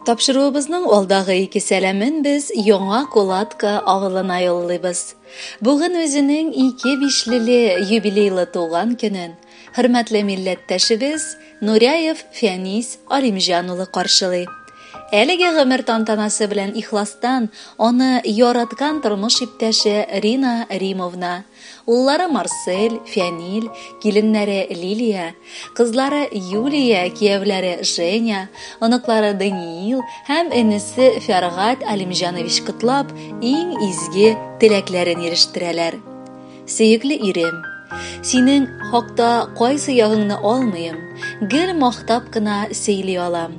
Тапшыруыбызның алдагы ике сәламен без Яңа Кулатка авылына юллыйбыз. Бүген үзенең ике бишлеле юбилейлы туган көнен хөрмәтле милләттәшебез Нуряев Фәнис Алимҗан улы каршылый. Әлеге гомер тантанасы белән ихластан аны яраткан тормыш иптәше Рина Римовна, уллары Марсель, Фәнил, киленнәре Лилия, кызлары Юлия, кияүләре Женя, оныклары Даниил һәм энесе Фәргать Алимҗанович котлап, иң изге теләкләрен ирештерәләр. Сөекле ирем, синең хакта кайсы ягыңны алмыйм, гел мактап кына сөйли алам.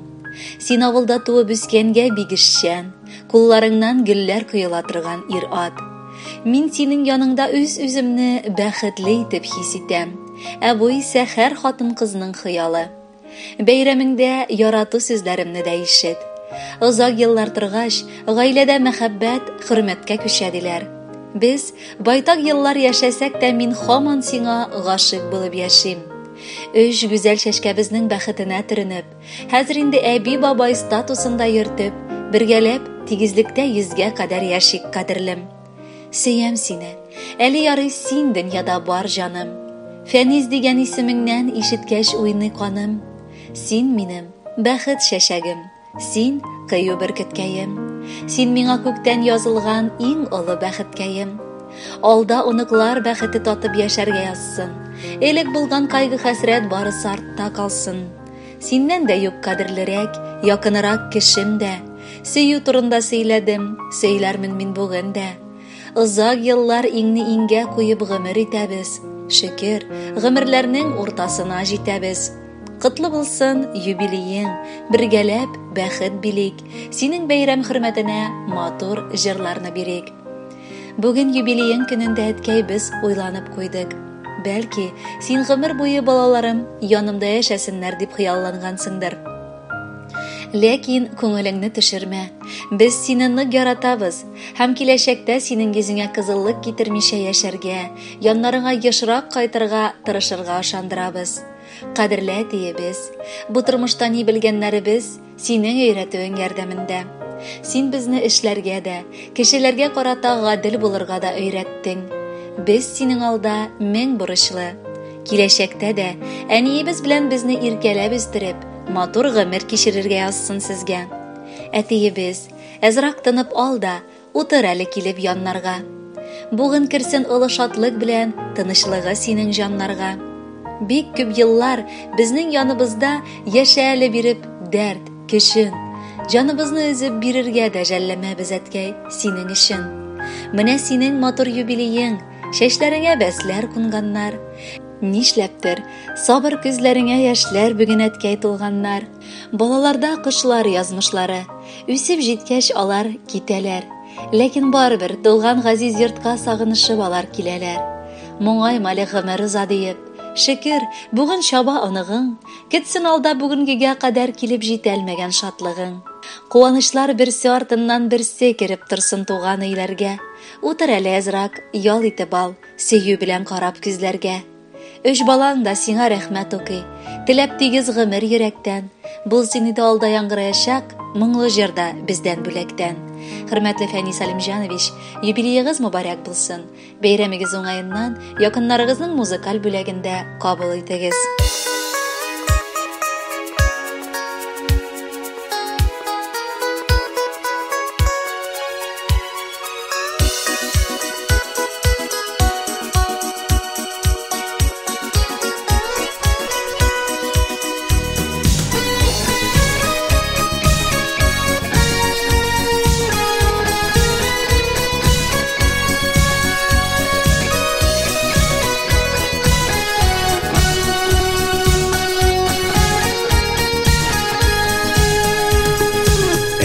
Син авылда туып үскәнгә бик эшчән, кулларыңнан гөлләр коела торган ир-ат. Мин синең яныңда үз-үземне бәхетле итеп хис итәм. Ә бу исә һәр хатын-кызның хыялы. Бәйрәмеңдә ярату сүзләремне дә ишет. Озак еллар торгач, гаиләдә мәхәббәт хөрмәткә күчә диләр. Без байтак еллар яшәсәк тә, мин һаман сиңа гашыйк булып яшим. Өч гүзәл чәчкәбезнең бәхетенә төренеп, хәзер инде әби-бабай статусында йөртеп, бергәләп тигезлектә йөзгә кадәр яшик, кадерлем. Сөям сине. Әле ярый син дөньяда бар, җаным. Фәнис дигән исемеңнән ишеткәч уйный каным. Син минем бәхет чәчәгем, син кыю бөркеткәем. Син миңа күктән язылган иң олы бәхеткәем. Алда оныклар бәхете татып яшәргә язсын. Элек булган кайгы-хәсрәт барысы артта калсын. Синнән дә юк кадерлерәк, якынырак кешем дә. Сөю турында сөйләдем, сөйләрмен мин бүген дә. Озак еллар иңне иңгә куеп гомер итәбез. Шөкер, гомерләрнең уртасына җитәбез. Котлы булсын юбилеең, бергәләп бәхет билик, синең бәйрәм хөрмәтенә матур җырларны бирик. Бүген юбилеең көнендә, әткәй, без уйланып куйдык. Бәлки, син гомер буе балаларым янымда яшәсеннәр дип хыяллангансыңдыр. Ләкин күңелеңне төшермә. Без сине нык яратабыз һәм киләчәктә синең йөзеңә кызыллык китермичә яшәргә, яннарыңа ешрак кайтырга тырышырга ышандырабыз. Кадерле әтиебез, бу тормышта ни белгәннәребез синең өйрәтүең ярдәмендә. Син безне эшләргә дә, кешеләргә карата гадел булырга да өйрәттең. Без синең алда мең бурычлы. Киләчәктә дә әниебез белән безне иркәләп үстереп, матур гомер кичерергә язсын сезгә. Әтиебез, әзрак тынып ал да, утыр әле килеп яннарга. Бүген керсен олы шатлык белән тынычлыгы синең җаннарга. Бик күп еллар безнең яныбызда яшә әле биреп дәрт, көчен. Җаныбызны өзеп бирергә дә жәлләмәбез, әткәй, синең өчен. Менә синең матур юбилеең, чәчләреңә бәсләр кунганнар. Нишләптер, сабыр күзләреңә яшьләр бүген, әткәй, тулганнар. Балаларда кошлар язмышлары. Үсеп җиткәч алар китәләр. Ләкин барыбер тулган газиз йортка сагынышып алар киләләр. Моңайма әле гомер уза диеп. Шөкер, бүген чаба оныгың. Көтсен алда бүгенгегә кадәр килеп җитәлмәгән шатлыгың. Куанычлар берсе артыннан берсе кереп торсын туган өйләргә. Утыр әле әзрак, ял итеп ал, сөю белән карап күзләргә. Өч балаң да сиңа рәхмәт укый, теләп тигез гомер йөрәктән. Булсын иде алда яңгыраячак моңлы җыр да бездән бүләктән. Хөрмәтле Фәнис Алимҗанович, юбилеегыз мөбарәк булсын. Бәйрәмегез уңаеннан якыннарыгызның музыкаль бүләген дә кабул итегез.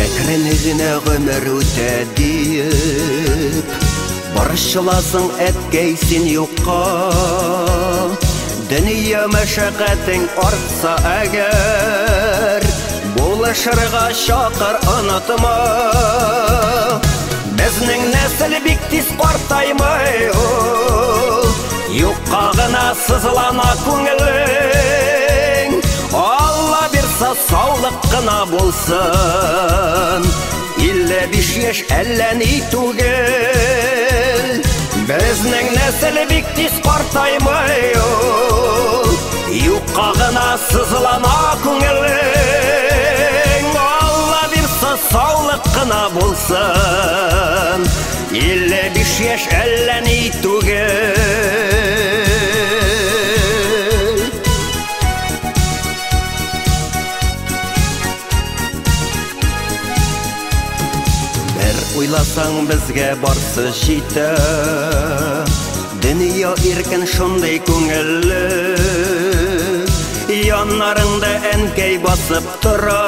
Әкрен генә гомер үтә диеп, борчыласың, әткәй, син юкка. Дөнья мәшәкатең артса әгәр, булышырга чакыр, онытма. Безнең нәсел бик тиз картаймый ул, юкка гына сызлана күңелең. Алла бирсә, сау саулык кына булсын. 55 яшь әллә ни түгел. Безнең нәсел бик тиз картаймый ул. Юкка гына сызлана күңелең. Алла бирса, саулык кына булсын. 55 яшь әллә ни түгел. Бер уйласаң, безгә барсы җитә. Дөнья иркен, шундый күңелле. Яннарыңда әнкәй басып тора,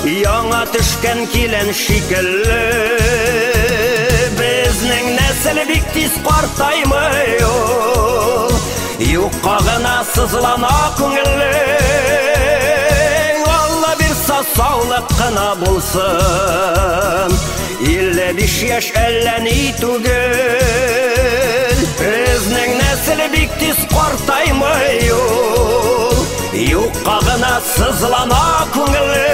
яңа төшкән килен шикелле. Безнең нәсел бик тиз картаймый ул. Юкка гына сызлана күңелең. Алла бирса, саулык кына булсын. 55 яшь әллә ни түгел. Безнең нәсел бик тиз картаймый ул. Юкка гына сызлана күңелең.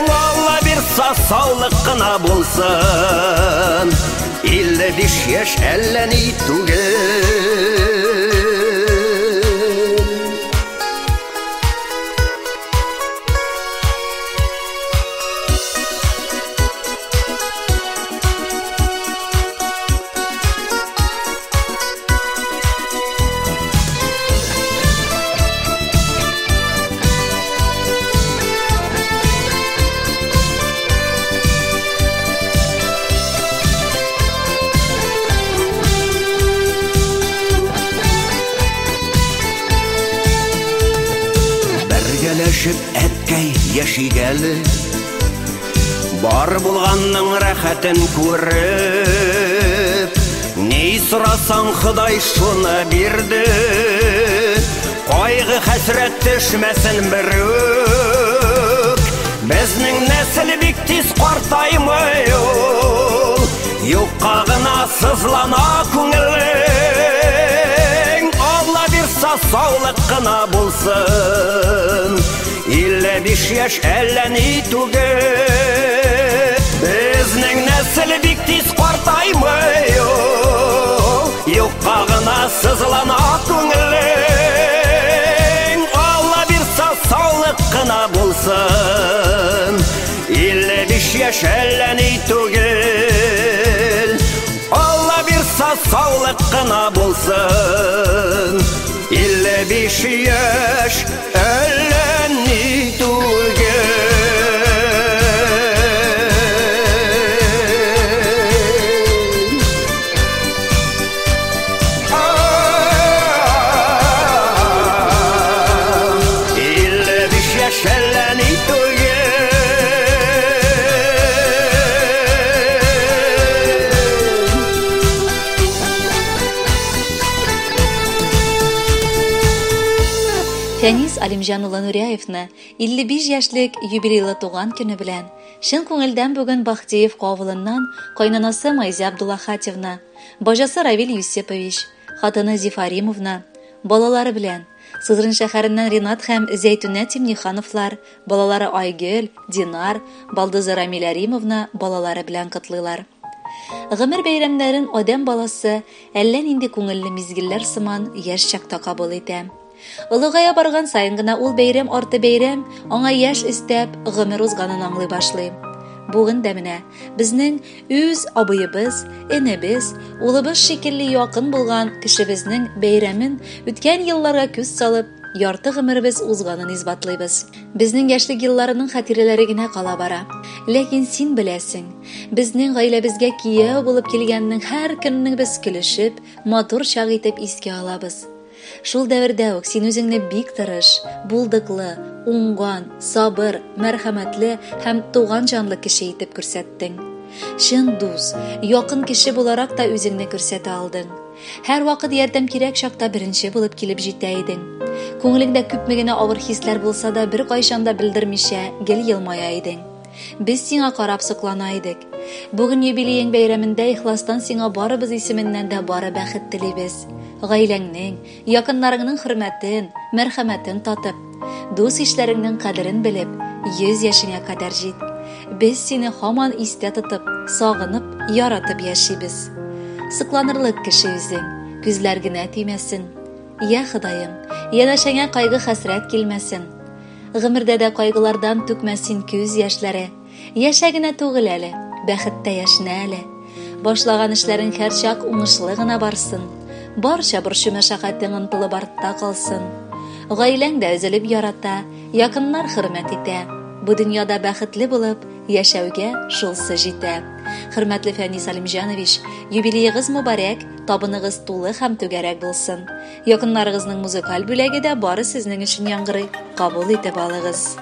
Алла бирса, саулык кына булсын. 55 яшь әллә ни түгел. Бергәләшеп, әткәй, яшик әле, бар булганның рәхәтен күреп. Ни сорасаң, Ходай шуны бирде. Кайгы хәсрәт төшмәсен берүк. Безнең нәсел бик тиз картаймый ул. Юкка гына сызлана күңелең. Алла бирса, саулык кына булсын. 55 яшь әллә ни түгел. Безнең нәсел бик тиз картаймый ул. Юкка гына сызлана күңелең. Алла бирса, саулык кына булсын. 55 яшь әллә ни түгел. Алла бирса, саулык кына булсын. 55 яшь әллә ни түгел. 55 яшь әллә ни түгел. Фәнис Алимҗан улы Нуряевны 55 яшьлек юбилейлы туган көне белән чын күңелдән бүген Бахтиев авылыннан кайнанасы Майзә Абдуллахатевна, баҗасы Равил Юсепович, хатыны Зифаримовна, балалары белән Сызран шәһәреннән Ринат һәм Зәйтүнә Тимнихановлар, балалары Айгөл, Динар, балдызы Рамилә Римовна балалары белән котлыйлар. Гомер бәйрәмнәрен адәм баласы әллә нинди күңелле мизгелләр сыман яшь чакта кабул итә. Олыгая барган саен гына ул бәйрәм арты бәйрәм аңа яшь өстәп, гомер узганын аңлый башлый. Бүген дә менә безнең үз абыебыз, энебез, улыбыз шикелле якын булган кешебезнең бәйрәмен үткән елларга күз салып, ярты гомеребез узганын исбатлыйбыз. Безнең яшьлек елларының хатирәләре генә кала бара. Ләкин син беләсең, безнең гаиләбезгә кияү булып килгәннең һәр көнне без көлешеп, матур чак итеп искә алабыз. Шул дәвердә үк син үзеңне бик тырыш, булдыклы, уңган, сабыр, мәрхәмәтле һәм туган җанлы кеше итеп күрсәттең. Чын дус, якын кеше буларак та үзеңне күрсәтә алдың. Һәр вакыт ярдәм кирәк чакта беренче булып килеп җитә идең. Күңелеңдә күпме генә авыр хисләр булса да, беркайчан да белдермичә гел елмая идең. Без сиңа карап соклана идек. Бүген юбилеең бәйрәмендә ихластан сиңа барыбыз исеменнән дә бары бәхет телибез. Гаиләңнең, якыннарыңның хөрмәтен, мәрхәмәтен татып, Дус-ишләреңнең кадерен белеп, 100 яшеңә кадәр җит. Без сине һаман истә тотып, сагынып, яратып яшибез. Сокланырлык кеше үзең, күзләр генә тимәсен. Я Ходаем, янәшәңә кайгы-хәсрәт килмәсен. Гомердә дә кайгылардан түкмә син күз яшьләре. Яшә генә түгел әле, бәхеттә яшенә әле. Башлаган эшләрең һәрчак уңышлы гына барсын. Барча борчу-мәшәкатең онытылып артта калсын. Гаиләң дә өзелеп ярата, якыннар хөрмәт итә. Бу дөньяда бәхетле булып яшәүгә шулсы җитә. Хөрмәтле Фәнис Алимҗанович, юбилеегыз мөбарәк, табыныгыз тулы һәм түгәрәк булсын. Якыннарыгызның музыкаль бүләге дә бары сезнең өчен яңгырый, кабул итеп алыгыз.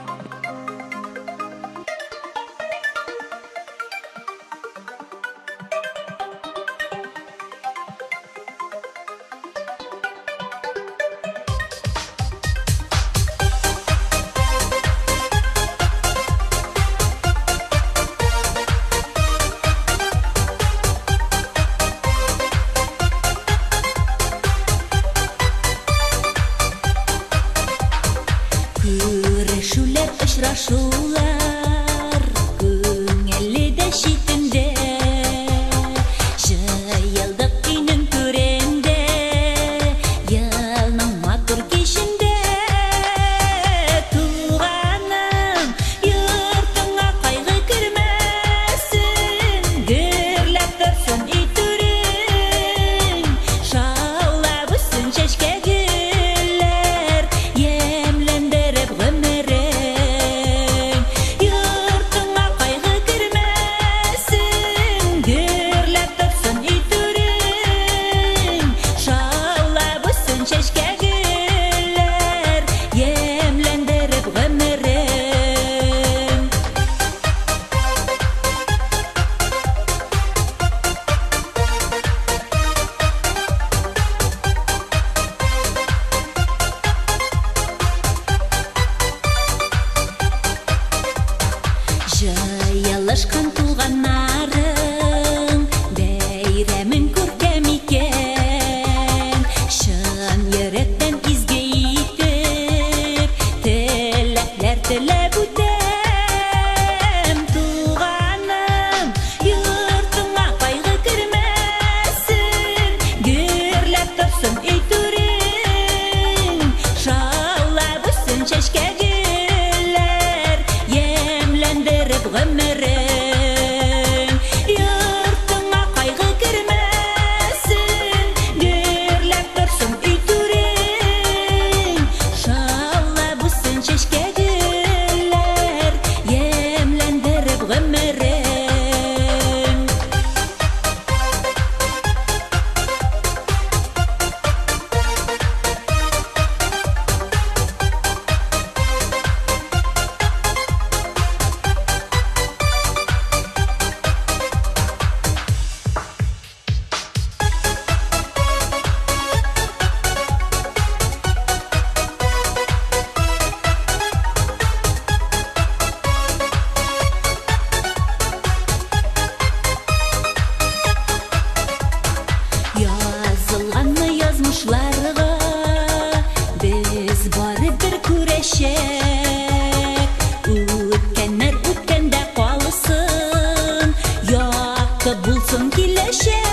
Күрешүләр, очрашулар күңелле дә читендә. Җыелдык өйнең түрендә, елның матур кичендә. Туганым, йортыңа кайгы кермәсен, гөрләп торсын өй түрең. Шаулап үссен чәчкә гөлләр, ямьләндереп гомерең. Йортыңа кайгы кермәсен, гөрләп торсын өй түрең. Шаулап үссен чәчкә гөлләр, ямьләндереп гомерең. Җыелышкан туганнарың бәйрәмен күркәм икән. Чын йөрәктән изге итеп теләкләр теләп үтәм. Туганым, йортыңа кайгы кермәсен, гөрләп торсын өй түрең. Шаулап үссен чәчкә гөлләр, ямьләндереп гомерең. Йортыңа кайгы кермәсен, гөрләп торсын өй түрең. Шаулап үссен чәчкә гөлләр, ямьләндереп гомерең. Язылганны язмышларга без барыбер күрәчәк. Үткәннәр үткәндә калсын, якты булсын киләчәк.